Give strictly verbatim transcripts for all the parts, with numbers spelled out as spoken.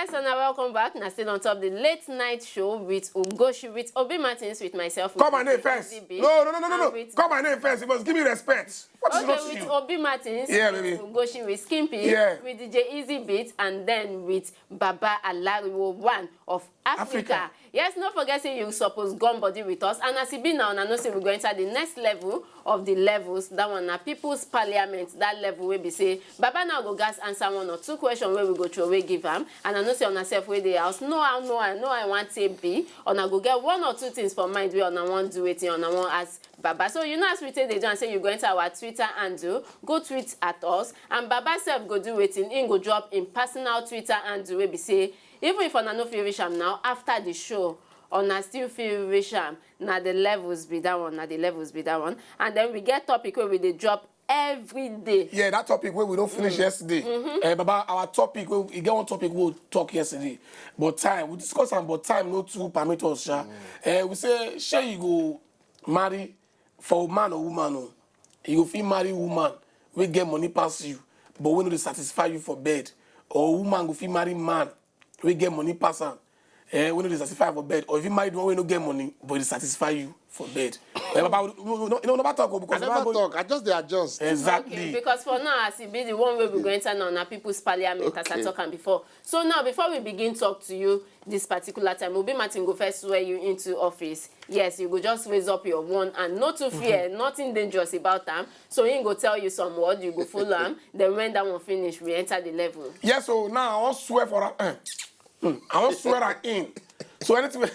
Yes, and welcome back. Now still on top the late night show with Ugoshi, with Obi Martins, with myself. With Call my name D J first. Easy Beat, No, no, no, no, no, and no. with Call my name first. You must give me respect. What is Okay, wrong with with you? Obi Martins, Yeah, with baby. Ugoshi, with Skimpy, Yeah. with D J Easy Beat, and then with Baba Alariwo, one of Africa. Africa. Yes, no forget say you suppose gum body with us. And as e be now, I know say we go enter the next level of the levels. That one na people's parliament. That level wey be say Baba now go gas answer one or two questions wey we go throw away give am. And I know say on herself wey dey house, no how, no I, no I want to be. Una go get one or two things for mind wey una wan do wetin una wan ask Baba. So you know as we take dey do and say you go enter our Twitter handle, go tweet at us. And Baba sef go do wetin, im go drop im personal Twitter handle wey be say even if una no fit reach am now, after the show, una still fit reach am. Na the levels be that one, na the levels be that one. And then we get topic wey we dey drop every day. Yeah, that topic wey we don't finish yesterday. Eh, Baba, our topic, we, we get one topic we talk yesterday. But time, we discuss am, but time no too permit us, sha. Eh, we say, shey you go marry for man or woman, oh. You go fit marry woman wey get money pass you, but wey no dey satisfy you for bed. Or woman go fit marry man wey get money pass am, eh, wey no dey satisfy for bed. Or if you marry the one wey no get money, but dey satisfy you for bed. Eh, Baba, we, we, we, no, no, never talk, oh, I because never Baba go talk. I just dey adjust. Exactly. Okay, because for now, as e be the one wey we go enter now, na people's parliament, as I Okay. talk am before. So now, before we begin talk to you this particular time, Obi Martin go first swear you into office. Yes, you go just raise up your one and no too fear, nothing dangerous about am. So he go tell you some word, you go follow am. Then when that one finish, we enter the level. Yes, so now I wan swear for am. Eh. Hmm, I wan swear am in. So anything,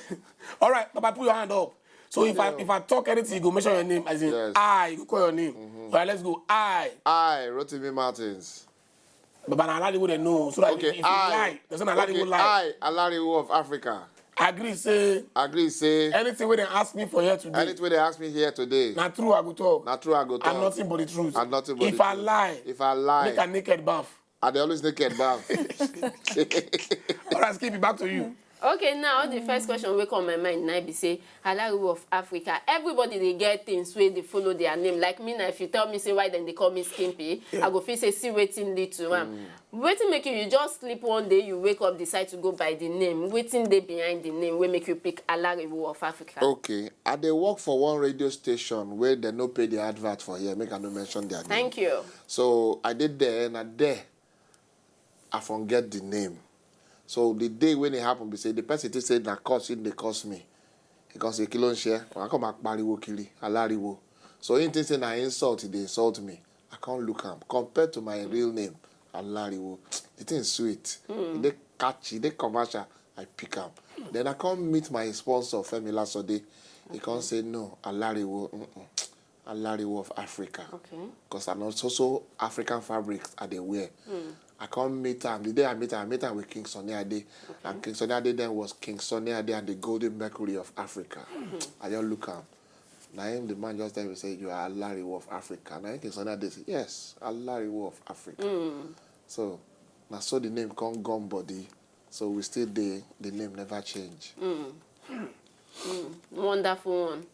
all right, Baba, put your hand up. So if I if I talk anything, you go mention your name. As in, Yes. I, you go call your name. All right, let's go. I. I, Rotimi Martins. Baba, na Alariwo dem know. So that Okay, if, if you I. lie, there's not Alariwo Okay, lie. I, Alariwo of Africa. Agree say Agree say anything wey dem ask me for here today, anything wey dem ask me here today, na true I go talk. Na true I go talk. And nothing but the truth. And nothing but If the I truth. lie, If I lie, make a naked bath. I dey always naked bath. All right, Skippy, back to you. Okay, now the first question wey come my mind na be say Alariwo of Africa. Everybody dey get things wey dey follow their name. Like me now, if you tell me say why dem dey call me Skimpy, I go feel say see wetin lead to am. Wetin make you, you just sleep one day, you wake up, decide to go by the name. Wetin dey behind the name wey make you pick Alariwo of Africa? Okay, I dey work for one radio station where dem no pay the advert for here. Make I no mention their name. Thank you. So I dey there, and I there I forget the name. So the day when it happened, be say the person think say na curse him dey curse me. He come say, "Kí ló ń ṣe ẹ́?" I come máa pariwo kiri, Alariwo. So he think say na insult, he dey insult me. I come look am. Compared to my real name, Alariwo, the thing sweet. E dey catchy, e dey commercial. I pick am. Then I come meet my sponsor, Femi Lasode. He come say, "No, Alariwo, mm-mm. Alariwo of Africa." Okay. Because I know so so African fabrics I dey wear. I come meet am. The day I meet am, I meet am with King Sunny Ade. And King Sunny Ade then was King Sunny Ade and the Golden Mercury of Africa. I just look am. Na him the man just tell me say, "You are Alariwo of Africa." Na him King Sunny Ade say, "Yes, Alariwo of Africa." So na so the name come gum body. So we still dey, the name never change. Wonderful one.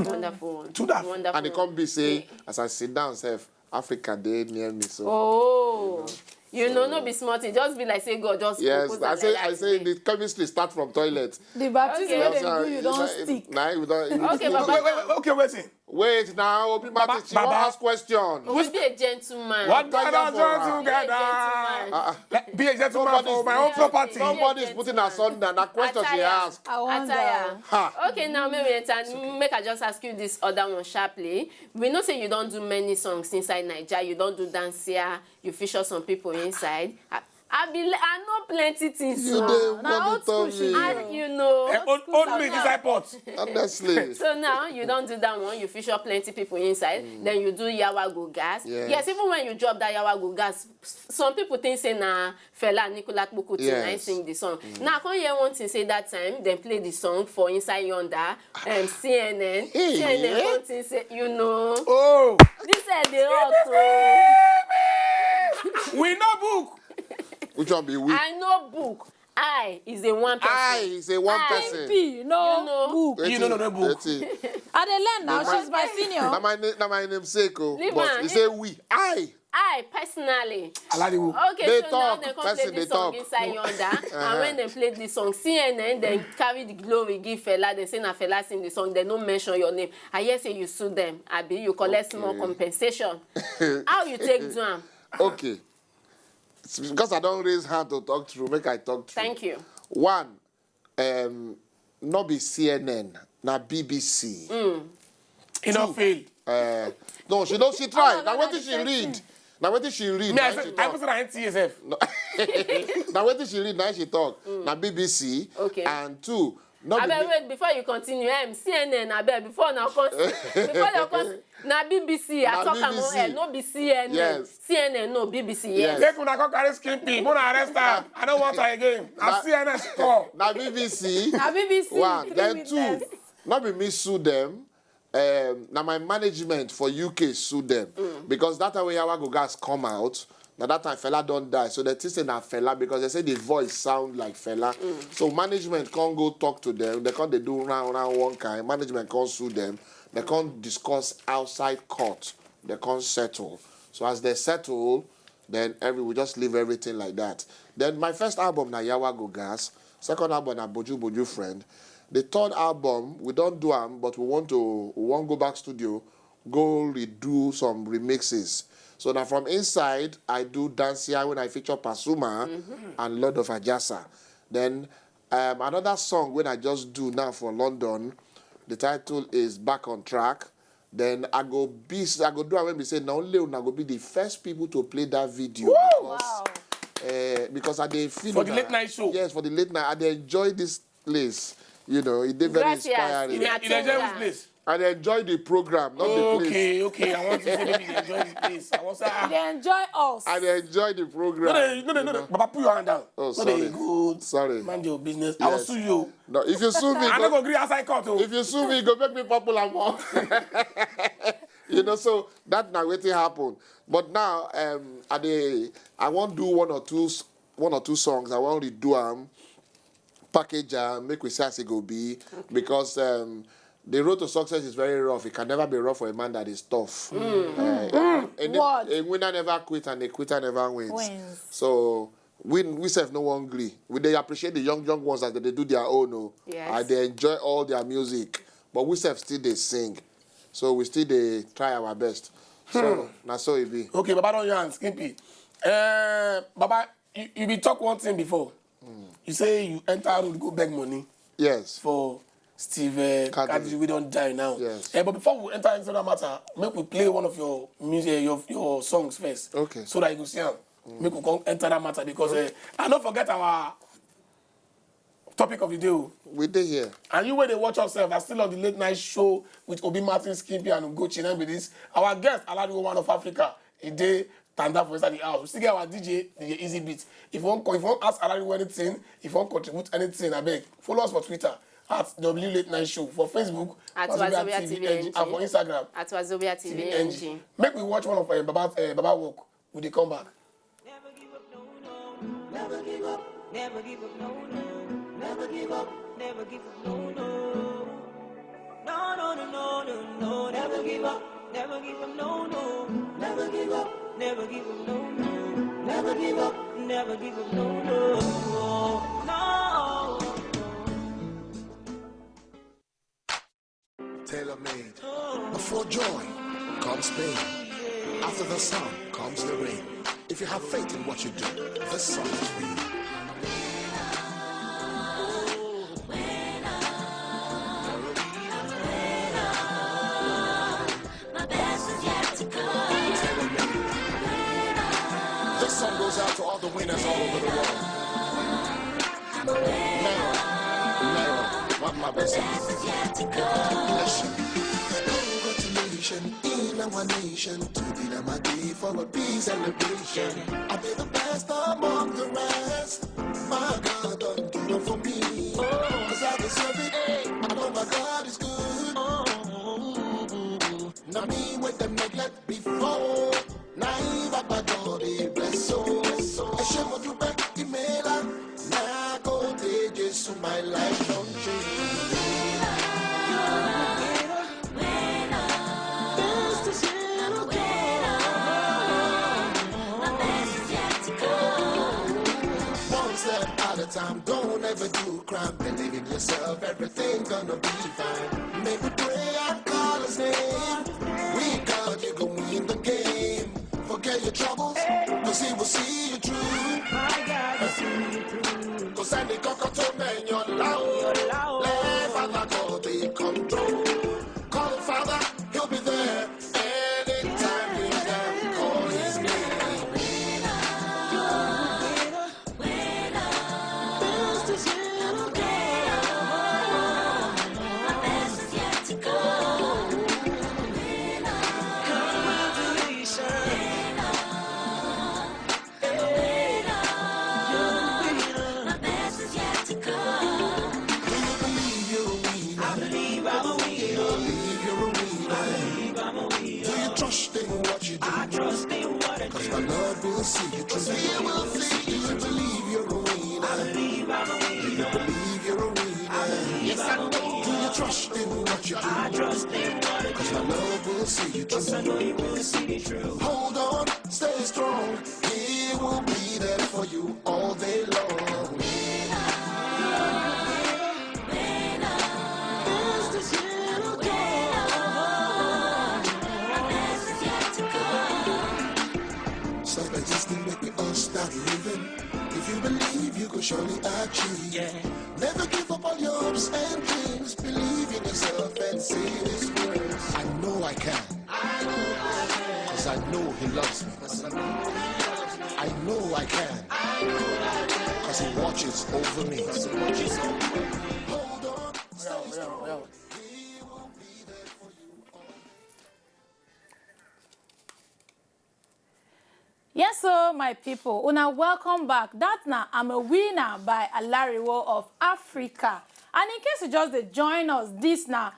Wonderful one. True that. Wonderful And e one. come be say, as I sit down sef, Africa dey near me. So Oh, you know, no be small thing. Just be like say God just Yes, oppose I am say, like I that say today. The chemistry start from toilet. The baptism Okay. wey dem do you don stick. Now we don. Okay, Baba. Wait, wait, wait, okay, wait. Wait now, Obi Martins, you wan Baba. ask question? We be a gentleman. What Thank you kind of for gentleman? Be a gentleman. Ah, ah. Be a gentleman Nobody's for my own property. Nobody's putting asunder. Na question she Attire. ask. I wonder. Attire. Ha. Okay, now make we enter. Make I just ask you this other one sharply. We know say you don do many songs inside Naija. You don do dance here. You feature some people inside. I, I be, I know plenty things. You so dey Na old monitor school she me. dey. I, you know. Eh, old, old milk inside pot. Honestly. So now you don do that one. You feature plenty people inside. Then you do Yawa Go Gas. Yes. Yes, even when you drop that Yawa Go Gas, s- some people think say na Fela Anikulapo Kuti na him Yes. sing the song. Now I come hear one thing say that time dem play the song for inside yonder um, C N N. Hey, C N N yeah. One thing say you know. Oh. This head dey hot oh. We no book. Which one be we? I no book. I is a one person. I is a one I person. P, no You know. book. You no, no, no book. That's it. I dey learn now. Na She's my senior. Na my na-, na my namesake o. Leave But am. He say we. I. I personally. Alariwo. Okay, so now dem come play this song inside yonder, and when dem play this song, C N N dem carry the glory give Fela. Dem say na Fela sing the song. Dem no mention your name. I hear say you sue dem, abi you collect small compensation. How you take do am? Okay. It's because I don raise hand to talk true, make I talk true. Thank you. One, um, no be C N N, na B B C. E no fail. Uh, no, she don she try. Na wetin she read. Na wetin she read. Me, I say, I say na N T A sef. Na wetin she read, na she talk. Na B B C. Okay. And two, no be Abeg, wait, before you continue, um, C N N, abeg, before una come, before una come, na B B C, I Na talk am on B B C. Air, no be C N N. Yes. C N N, no, B B C, yes. Yes. Make una come carry skin pin, make una arrest am. I no want her again. Na C N N she call. Na B B C. Na B B C, One, three then two. witness. No be me sue them. Um, na my management for U K sue them because that time wey Yawa Go Gas come out, na that time Fela don die, so dem think say na Fela because dem say the voice sound like Fela. So management come go talk to them, dem come dey do round round one kind. Management come sue them, dem come discuss outside court, dem come settle. So as dem settle, then every we just leave everything like that. Then my first album na Yawa Go Gas, second album na Boju Boju Friend. The third album we don do am, but we want to we wan go back studio, go redo some remixes. So na from inside I do Dancia when I feature Pasuma and Lord of Ajasa. Then um, another song wey I just do now for London, the title is Back on Track. Then I go be I go do am when we say na only una go be the first people to play that video because uh, because I dey feel For the una- late night show. Yes, for the late night. I dey enjoy this place. You know, it dey very Gracias. inspiring. You dey enjoy this place. I dey enjoy the program, not the place. Okay, okay. I want to say maybe you enjoy this place. I want to say, ah, They enjoy us. I dey enjoy the program. No, no, no, no, no. Baba, put your hand down. Oh, No, sorry. They go. Sorry. Mind your business. I will Yes. Sue you. No, if you sue me, I go- no go gree outside court o. If you sue me, go make me popular more. You know, so that na wetin happen. But now, um, I dey, I wan do one or two, s- one or two songs. I wan redo am, package am, make we see as e go be, because um, the road to success is very rough. It can never be rough for a man that is tough. Uh, and Word. a winner never quit and a quitter never wins. Wins. So we we sef no wan gree. We dey appreciate the young young ones as they dey do their own. Oh, Yes. I dey enjoy all their music, but we sef still dey sing, so we still dey try our best. So na so e be. Okay, Baba don yarn, Skimpy. Uh, Baba, you, you be talk one thing before. You say you enter road go beg money Yes. For Steve uh, Kadiri. Kadiri, we don die now. Yes. Eh, but before we enter into that matter, make we play one of your music, your your songs first. Okay. So that you go see am. Make we come enter that matter because uh, I don't forget our topic of the day. Oh. We dey here. And you where they watch yourself, I still on the late night show with Obi Martin, Skimpy, and Ugochi. And with this, our guest, Aladiwo One of Africa, he dey tanda for inside the house. We still get our D J, D J Easy Beat. If you want, if you want ask Aladiwo anything, if you want contribute anything, I beg, follow us for Twitter at W Late Night Show, for Facebook At Wazobia Wazobia T V T V N G, and for Instagram At Wazobia T V N G. Make we watch one of uh, Baba uh, Baba work. We dey come back. Never give up, no, no. Never give up, never give up, no, no. Never give up, never give up, no, no. No, no, no, no, no, no. Never give up, never give up, no, no. Never give up, never give up, no, no. Never give up, never give up, no, no. No. Tailor made. Before joy comes pain. After the sun comes the rain. If you have faith in what you do, this song is for you. Tailor made. This song goes out to all the winners all over the world. Now, now, what my best is. Listen. Congratulations in our nation to be the mighty for a peace celebration. I be the best among the rest. My God don't do it for me. Cause I deserve it. I know my God is good. Now me with the neglect before. Now he Baba God he bless so. Ẹ ṣé mo dúpẹ́ ìmẹ́lá. Now go take Jesus my life don't change. This is it again. cry, believe in yourself, everything's gonna be fine. Make we pray and call his name. We God, you go win the game. Forget your troubles, cause he will see you through. My God, you see you through. Kò sẹ́ni kankan tó mẹ́yàn láò. Let Father God take control. Call Father, he'll be there. Anytime you can call his name. Do you believe you're a winner? I believe I'm a winner. Do you believe you're a winner? I believe I'm a winner. Do you trust in what you do? I trust in what I do. Cause the Lord will see you through. He will see you through. Do you believe you're a winner? I believe I'm a winner. Do you believe you're a winner? I believe I'm a winner. Yes, I know. Do you trust in what you do? I trust in what I do. Cause the Lord will see you through. Cause I know he will see me through. Hold on, stay strong. He will be there for you all day long. Stop existing, make we all start living. If you believe, you go surely achieve. Yeah. Never give up all your hopes and dreams. Believe in yourself and see this works. I know I can. I know I can. Cause I know he loves me. I know I can. Cause he watches over me. Hold on, stay strong. Yes, so my people, una welcome back. That na I'm a Winner by Alariwo of Africa. And in case you just dey join us, this na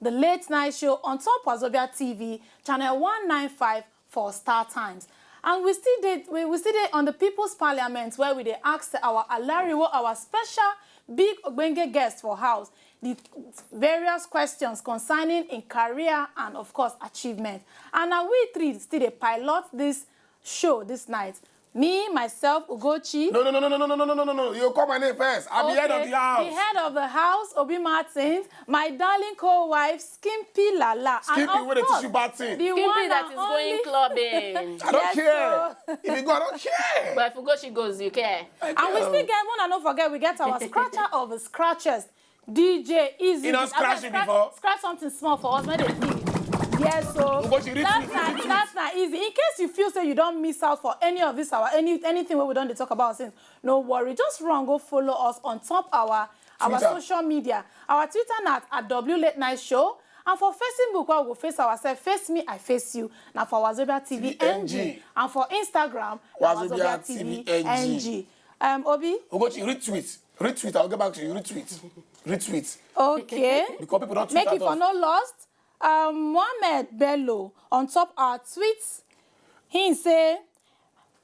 the late night show on top Wazobia T V, channel one nine five for Star Times. And we still did we, we still did on the People's Parliament, where we dey ask our Alariwo, our special big ogbenge guest for house, the various questions concerning in career and, of course, achievement. And now we three still dey pilot this show this night. Me, myself, Ugochi. No, no, no, no, no, no, no, no, no, no, no. You call my name first. I'm the head of the house. The head of the house, Obi Martins, my darling co-wife, Skimpy Lala. Skimpy, where they teach you bad thing. The Skimpy one that is going clubbing. I don't care. If you go, I don't care. But if Ugochi goes, you care. And we still get one, and don't forget, we get our scratcher of the scratchers. D J Easy. You know, scratch it before. Scratch something small for us when they feel. Yes, so that's not, that's not easy. In case you feel say you don't miss out for any of this, our any anything where we don't talk about since, no worry. Just run, go follow us on top our our social media. Our Twitter nat at W Late Night Show. And for Facebook, where we go face ourselves, face me, I face you. Now for Wazobia T V N G. And for Instagram, Wazobia T V N G. Um, Obi? Ugochi, retweet. Retweet. I'll get back to you. Retweet. Retweet. Okay. Because people don't tweet. Make it for no lost. Um, Mohammed Bello on top our tweets. He say,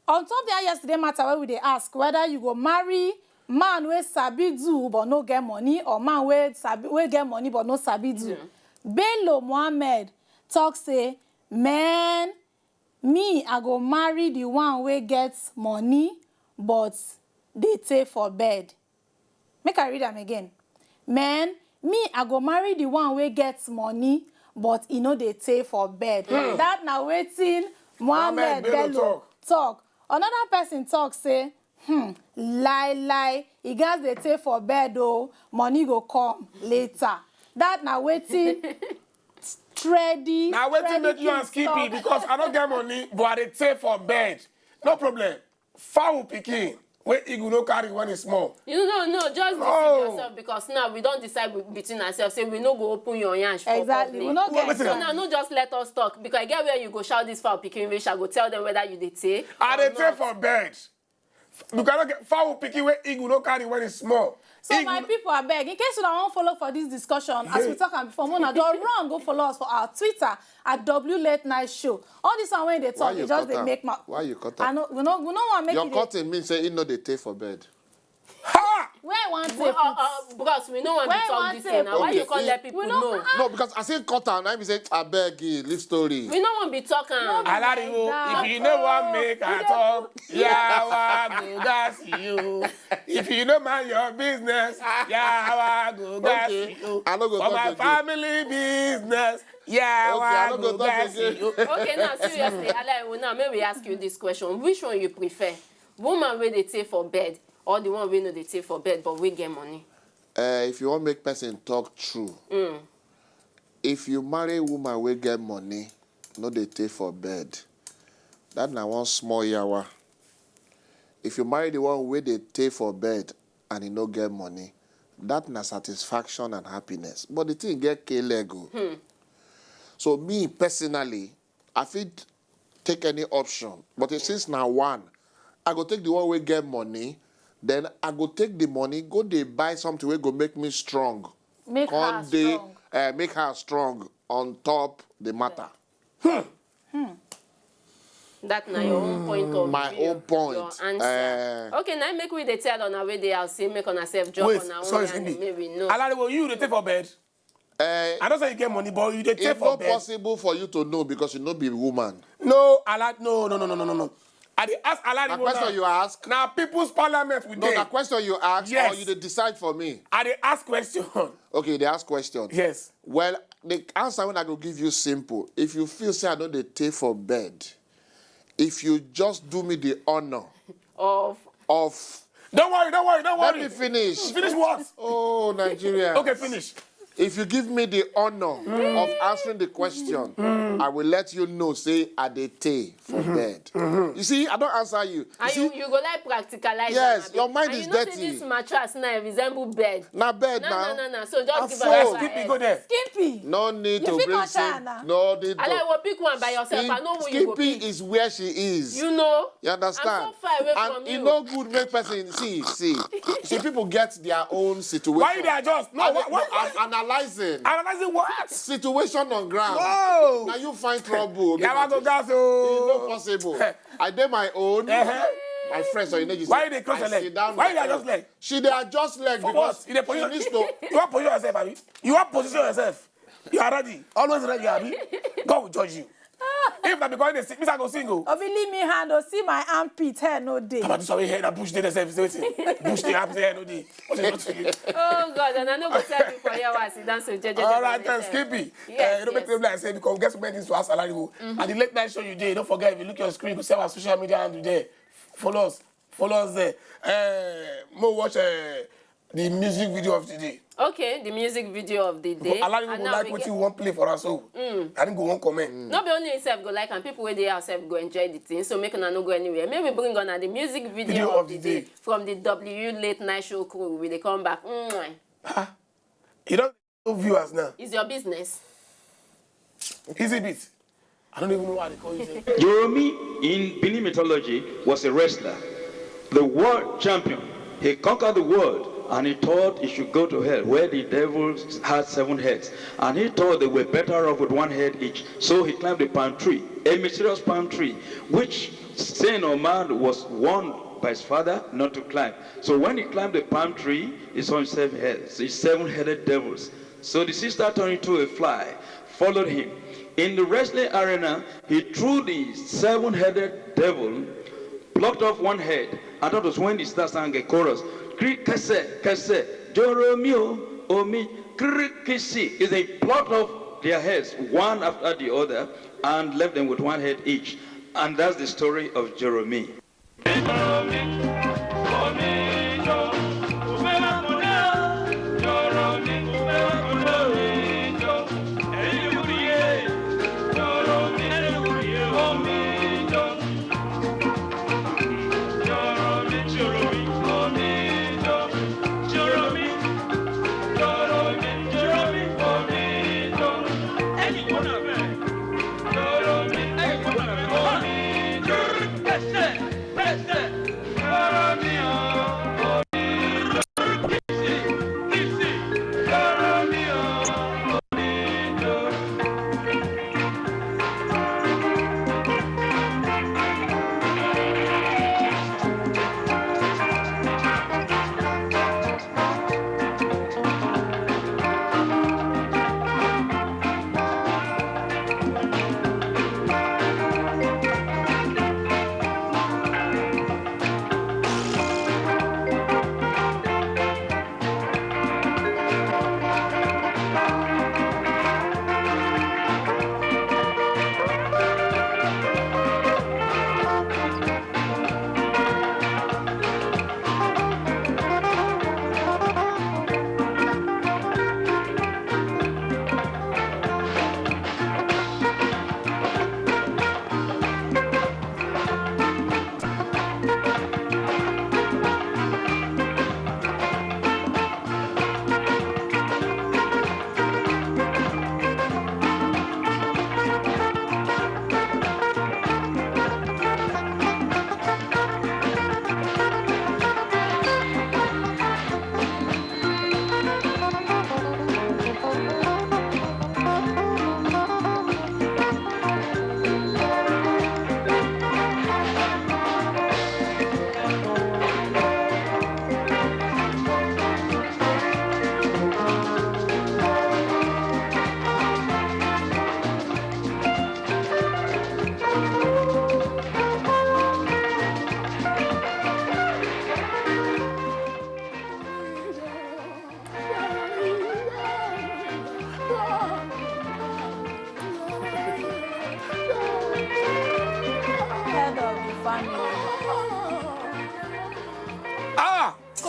on top there yesterday matter where we dey ask whether you go marry man wey sabi do but no get money or man wey sabi wey get money but no sabi do. Yeah. Bello Mohammed talk say, man, me, I go marry the one wey get money but dey tey for bed. Make I read am again. Men, me, I go marry the one wey get money but e no dey tey for bed. Hmm. That na wetin Mohammed Bello talk. Another person talk say, hmm, lie lie, e gats dey tey for bed o, money go come later. That na wetin Tready. Na wetin make you and Skippy, because I no get money but I dey tey for bed. No problem. Fowl pikin wey eagle no carry when e small. You no no just deceive yourself, because now we don decide between ourselves say we no go open your yansh for public. Exactly. We no get. So now no just let us talk, because I get where you go shout this fowl pikin reach, I go tell them whether you dey tey. I dey tey for bed. Because I no get fowl pikin wey eagle no carry when e small. So my people, abeg, in case una wan follow for this discussion, as we talk am before, una don run go follow us for our Twitter at W Late Night Show. All this one wey dey talk, e just dey make mouth. Why you cut am? I no, we no, we no wan make your cutting mean say e no dey tey for bed. Ha! Where I want to Well, uh, put? uh, bros, we no wan Where be I talk want this to thing now. Why you Okay. come let people We no know? Ah, No, because I say cut am, I be say, "Abeg, eh, leave story." We no wan be talk am. Alariwo, That if you no wan make I talk, yawa go gas you. If you no mind your business, yawa go gas Okay, you. I no go For talk my again. Family business, Okay, I yawa no go go talk gas again. you. Okay, now seriously, Alariwo, now make we ask you this question: which one you prefer? Woman wey dey take for bed or the one wey no dey take for bed but wey get money? Uh, if you wan make person talk true, Mm. if you marry woman wey get money, no dey take for bed. That na one small yawa. If you marry the one wey dey take for bed and e no get money, that na satisfaction and happiness. But the thing get K leg o. Hmm. So me personally, I fit take any option. But since na one, I go take the one wey get money. Then I go take the money, go dey buy something wey go make me strong. Make her Come dey, strong. Uh, make her strong on top the matter. That na your own point of My view, own point. Your answer. Eh. Okay, now make we dey tell una wey dey house say make una sef drop Wait, una own sorry, yarn, Cindy. Make we know. Alariwo, you dey take for bed? Eh, I don't say you get money, but you dey take it's for not bed. Possible for you to know because you no be woman. No, Ala, no, no, no, no, no, no, no. I dey ask Alariwo. Na question now. You ask? Na people's parliament we No, dey. Na question you ask, Yes. Or you dey decide for me? I dey ask question. Okay, they ask question. Yes. Well, the answer when I go give you simple. If you feel say I no dey take for bed, if you just do me the honor Of of Don't worry, don't worry, don't Let worry. Me finish. Finish what? Oh, Nigeria. Okay, finish. If you give me the honor of answering the question, I will let you know say I dey take for bed. You see, I don't answer you. You And see, you, you go like practicalize Yes, am, abi? Your mind And is you know say dirty. This mattress now resemble bed. Na bed No, now. no, no, no. So just give Afo. Us Skippy, go there. Skippy. No need You to fit bring come try Sim-, am now. No need to. Alariwo, pick one by yourself. I know who you go Skippy pick. Is where she is. You know? You understand? I'm so far away And from it you. No good make person see, see. See, people get their own situation. Why they adjust? No, And what, what, I'm analyzing. Analyzing what? Situation on ground. No. Now you find trouble. Yeah, I go gas, oh. It's not possible. I dey my own. Uh-huh. My friend, so you know, you Why say, you dey cross I your leg? Sit down Why you dey cross leg? She dey adjust leg For because what? You dey position, she needs to. You wan position yourself, abi? You wan position yourself. You are ready. Always ready, abi? God will judge you. If na because they see, Mister Go single. Obi, leave me hand, oh, see my armpit, hair no dey. About this one, hair na bush dey, dey sef, say wetin? Bush dey, armpit, hair no dey. What is not to you? Oh God, and I no go tell you for here, I sit down, so jeje. All right, then, Skippy. Yes, uh, you don't make me like say because we get so many things to ask Alariwo. Mm-hmm. And the late night show you dey, don't forget, if you look your screen, you go see our social media handle there. Follow us. Follow us there. Uh, mo watch uh, the music video of the day. Okay, the music video of the day. Alariwo go like wetin you wan play for us, so I think go wan comment. No be only himself go like, and people wey dey outside go enjoy the thing. So make una no go anywhere. Make we bring on the music video of the day from the W Late Night Show crew. We dey come back. Mwah. Ah, you don't know viewers now. It's your business. Easy beat. I don't even know why they call you. Joromi in Benin mythology was a wrestler, the world champion. He conquered the world and he thought he should go to hell where the devils had seven heads. And he thought they were better off with one head each. So he climbed a palm tree, a mysterious palm tree, which saint or man was warned by his father not to climb. So when he climbed the palm tree, he saw his seven heads, his seven-headed devils. So the sister turned into a fly, followed him. In the wrestling arena, he threw the seven-headed devil, plucked off one head, and that was when the sister sang a chorus. Kri kese, kese, Joromi o, omi, kri kisi. Is he plucked off their heads one after the other and left them with one head each. And that's the story of Joromi.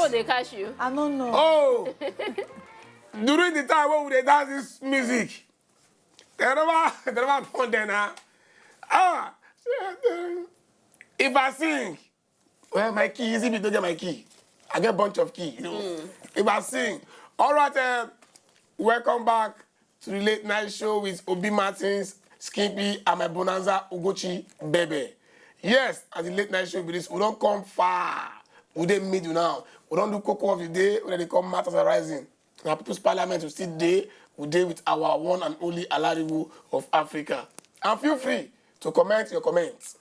They catch you. I don't know. Oh, during the time when we dey dance this music, they never, they never born there now. Ah, if I sing, well, my key, easy me to get my key. I get bunch of key, you know. If I sing, all right, uh, welcome back to the late night show with Obi Martins, Skippy, and my bonanza Ugochi Bebe. Yes, as the late night show be this, we don't come far. We dey middle now. We don't do cocoa of the day when they come matters arising. Now people's parliament will still day, we day with our one and only Alariwo of Africa. And feel free to comment your comments.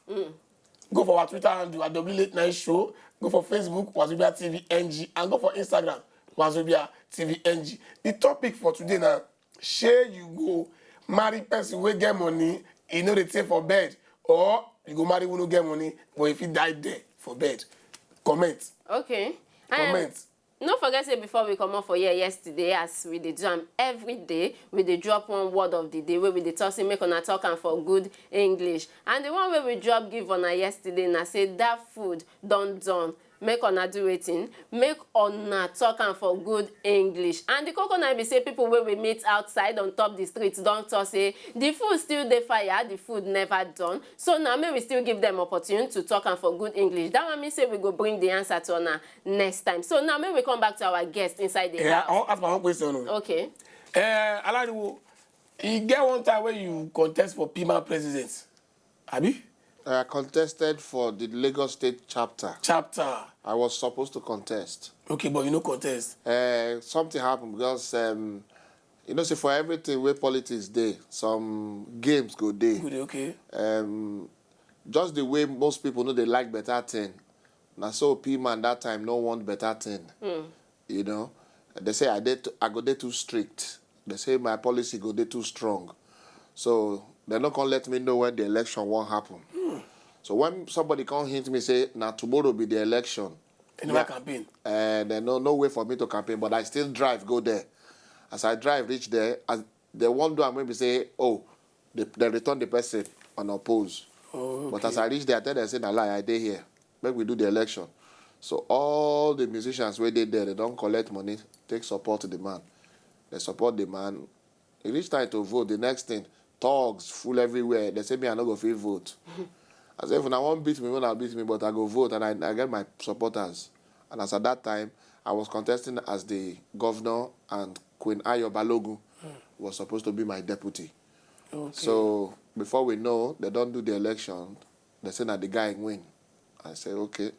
Go for our Twitter handle at W Late Night Show. Go for Facebook, Wazobia T V N G, and go for Instagram, Wazobia T V N G. The topic for today now, shey you go marry person wey get money, e no dey take for bed, or you go marry who no get money, but if he die there for bed. Comment. Okay. Comment. No forget say before we comot for here yesterday, as we dey do am every day, we dey drop one word of the day wey we dey talk say make una talk am for good English. And the one wey we drop give una yesterday na say that food don done. Make una do wetin? Make una talk am for good English. And the koko na be say people wey we meet outside on top the street don talk say the food still dey fire, the food never done. So now make we still give them opportunity to talk am for good English. That one mean say we go bring the answer to una next time. So now make we come back to our guest inside the Yeah, I house. wan ask my one question. Oh. Okay. Uh, Alariwo, you get one time when you contest for P M A president, abi? I contested for the Lagos State chapter. Chapter. I was supposed to contest. Okay, but you no contest. Uh, something happened because um, you know, see, for everything where politics dey, some games go dey. Good, okay. Um, just the way most people know they like better thing. Now, so P man that time no want better thing. You know, they say I did. I go dey too strict. They say my policy go dey too strong. So they not gonna let me know when the election won't happen. So when somebody come hint me say now tomorrow be the election, You never campaign. and there's no no way for me to campaign, but I still drive go there. As I drive reach there, as they won't do, and maybe say, oh, they, they return the person unopposed. Oh, But as I reach there, I tell them say, "Na lie, I dey here. Make we do the election." So all the musicians where they there, they don't collect money, take support the man. They support the man. E reach time to vote. The next thing, thugs full everywhere. They say me I no go fit vote. I say if una wan beat me, una beat me, but I go vote and I, I get my supporters. And as at that time, I was contesting as the governor and Queen Ayo Balogun was supposed to be my deputy. Okay. So before we know, they don't do the election. They say that the guy win. I say okay.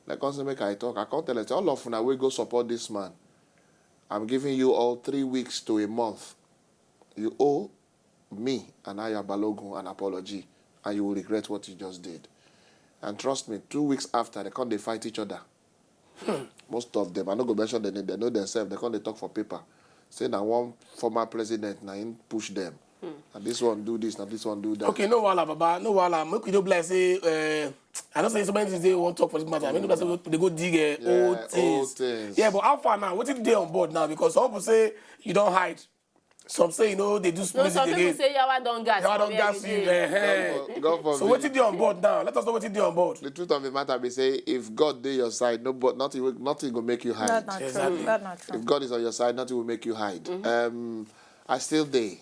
They come say make I talk. I come tell them say all of una wey go support this man. I'm giving you all three weeks to a month. You owe me and Ayo Balogun an apology, and you will regret what you just did. And trust me, two weeks after, they come they fight each other. Most of them, I no go mention the name, they know themselves, they come they talk for paper. Say now one former president, now him push them. And this one do this, now this one do that. Okay, no wahala, Baba, no wahala. Make we no be like say, uh, I don't say so many things they won't talk for this matter. I mean, no be like say they go dig uh, Yeah, old things. Old things. Yeah, but how far now? What did they on board now? Because some people say you don't hide. Some say you know they do No, music some people again. Say yawa don gas. Yawa for don where gas we you. dey. Eh, eh. God for- God So forbid. what did they on board now? Let us know what did they on board. The truth of the matter be say, if God dey your side, no, but nothing, will- nothing go make you hide. That's not Exactly. true. That's not true. If God is on your side, nothing will make you hide. Um, I still dey.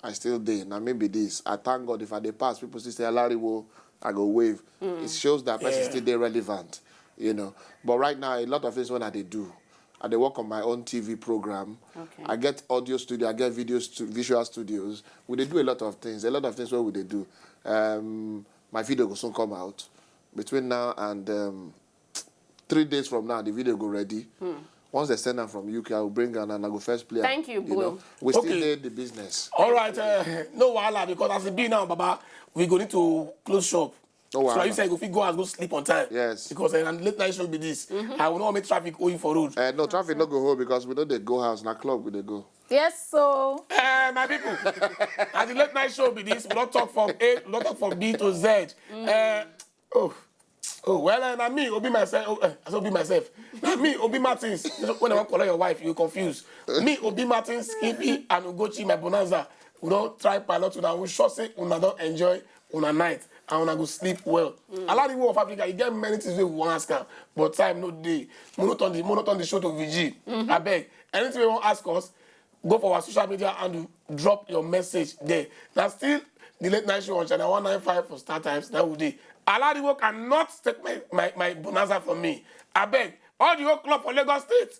I still dey. Now maybe this. I thank God if I dey pass, people still say Alariwo, I go wave. It shows that person Yeah. still dey relevant, you know. But right now, a lot of things when I dey do, I dey work on my own T V program. Okay. I get audio studio, I get video stu- visual studios. We dey do a lot of things. A lot of things what we dey do. Um, my video go soon come out. Between now and um, three days from now, the video go ready. Once they send am from U K, I will bring am and I go first play am, Thank you, you bro. know. We still Okay. dey the business. All right, uh, no wahala, because as it be now, Baba, we go need to close shop. No So wahala. You say go fit go and go sleep on time. Yes. Because uh, late night show be this. I will not make traffic hold you for road. Uh, no, traffic no go home because we no dey go house. Na club we dey go. Yes, so Eh, my people, as the late night show be this, we don't talk from A, we don't talk from B to Z. Eh, oh, oh, well, uh, na me, Obi myself. Oh, uh, I say Obi myself. Na me, Obi Martins. When I want call your wife, you confuse. Me, Obi Martins, Skippy, and Ugochi, my bonanza. We don't try pilot una. We sure say una don't enjoy una night. and una go sleep well. Alariwo of Africa, e get many things wey we wan ask am, but time no dey. Mo no turn the, mo no turn the show to vigil. Abeg, anything wey you wan ask us, go for our social media and drop your message there. Na still the late night show on channel one nine five for Star Times. That would dey. Alariwo cannot take my, my, my bonanza from me. Abeg, all the whole club for Lagos State.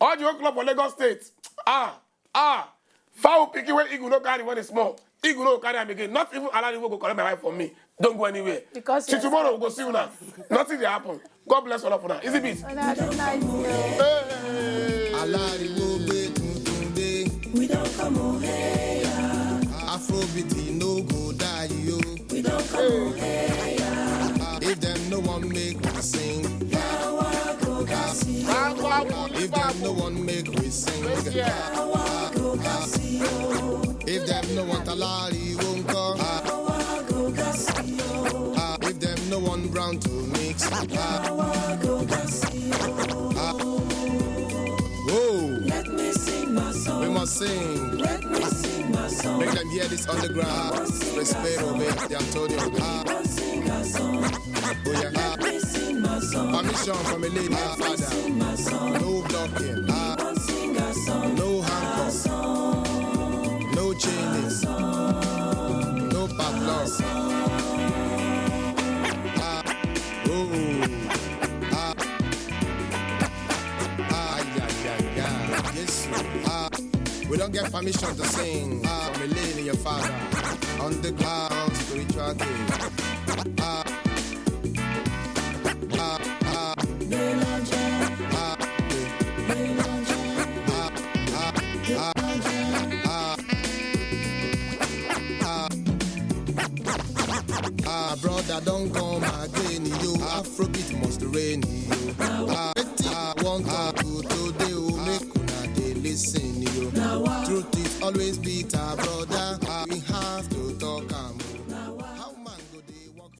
All the whole club for Lagos State. Ah, ah. Fowl pikin wey eagle no carry when e small, eagle no carry am again. Not even Alariwo go collect my wife from me. Don't go anywhere. Because till tomorrow we go see una. Nothing dey happen. God bless all of una. Easy beat. Una do nice o. Hey. Alariwo gbé tuntun dé. We don come o, hey, yeah. Afrobeat no go die o. We don come o, hey, yeah. If dem no wan make we sing, if dem no wan make we sing, if dem no want Alariwo nkọ, if dem no want brown to mix. Whoa. Let me sing my song. We must sing. Let me sing my song. Make dem hear this underground. Respect, obey the Antonio. Sing a song. Oh yeah. Let me sing my song. Permission from a lady and father. Sing my song. No blocking. Sing a song. No handcuff. No chaining. No padlock. Oh. Ah, yeah, yeah, yeah. Yes, ah, we don't get permission to sing. Ah, from a lady and your father. Underground spiritual king. Ah, ah, ah. Ah, ah, ah, ah, ah, ah. Ah, brother, don't come again, yo. Afrobeat must reign, yo. Ah, wetin I want to do today, oh, make una dey listen, yo. Truth is always bitter.